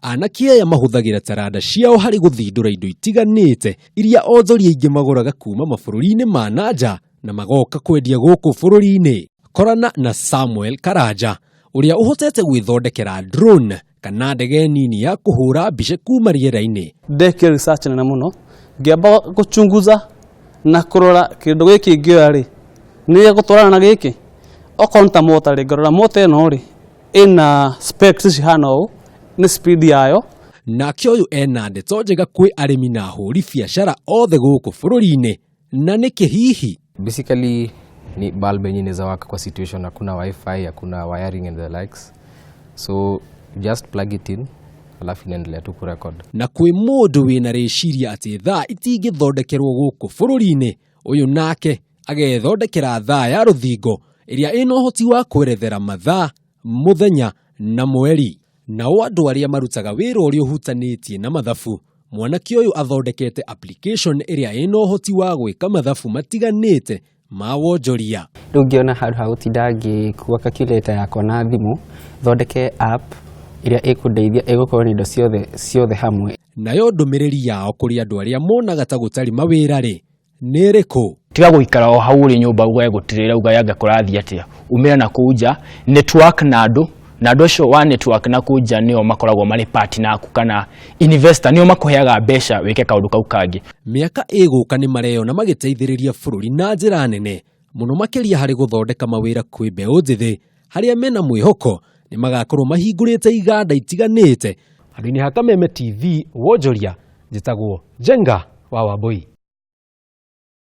Anake aya mahũthagĩra taranda ciao harĩ gũthindũra indo itiganĩte iria onjoria aingĩ magũraga kuma mabũrũri-inĩ ma na nja na magoka kwendia gũkũ bũrũri-inĩ. Korana na Samuel Karanja ũrĩa ũhotete gwĩthondekera drone kana ndege nini ya kũhũra mbica kuma rĩera-inĩ. Ndekire research nene mũno, ngĩamba gũchunguza na kũrora kĩndũ gĩkĩ ingĩoya rĩ, nĩ gĩgũtwarana na gĩkĩ. Okorwo nĩ ta mota rĩ, ngarora mota ĩno rĩ, ĩna specs cihana ũũ, nĩ speed yayo. Nake ũyũ ena ndeto njega kwĩ arĩmi na ahũri biacara othe gũkũ bũrũri-inĩ. Na nĩkĩ hihi? Basically ni bulb yenye inaweza work kwa situation hakuna wifi, hakuna wiring and the likes, so just plug it in alafu inaendelea tu kurecord. Na kwĩ mũndũ wĩna rĩciria atĩ thaa itingĩthondekerwo gũkũ bũrũri-inĩ, ũyũ nake agethondekera thaa ya rũthingo ĩrĩa ĩna ũhoti wa kwerethera mathaa, mũthenya na mweri. Nao andũ arĩa marutaga wĩra ũrĩa ũhutanĩtie na mathabu, mwanake ũyũ athondekete application ĩrĩa ĩna ũhoti wa gwĩka mathabu matiganĩte ma wonjoria. Rĩu ngĩona handũ ha gũtinda ngĩkua calculator yakwa na thimũ, thondeke app ĩrĩa ĩkũndeithia, ĩgũkorwo na indo ciothe ciothe hamwe. Nayo ndũmĩrĩri yao kũrĩ andũ arĩa monaga ta gũtarĩ mawĩra rĩ, nĩ ĩrĩkũ? Tiga gũikara o hau ũrĩ nyũmba ugae gũtirĩ wĩra, ugae anga kũrathiĩ atĩa. Umĩra na kũu nja, network na andũ, na andũ acio wa network na kũu nja nĩo makoragwo marĩ partner aku kana investor, nĩo makũheaga mbeca wĩke kaũndũ kau kangĩ. Mĩaka ĩgũka nĩ mareyona magĩteithĩrĩria bũrũri na njĩra nene mũno makĩria harĩ gũthondeka mawĩra kwĩ mbeũ njĩthĩ, harĩa mena mwĩhoko nĩ magakorwo mahingũrĩte iganda itiganĩte. Handũ-inĩ ha Kameme TV wonjoria, njĩtagwo Njenga wa Wambui.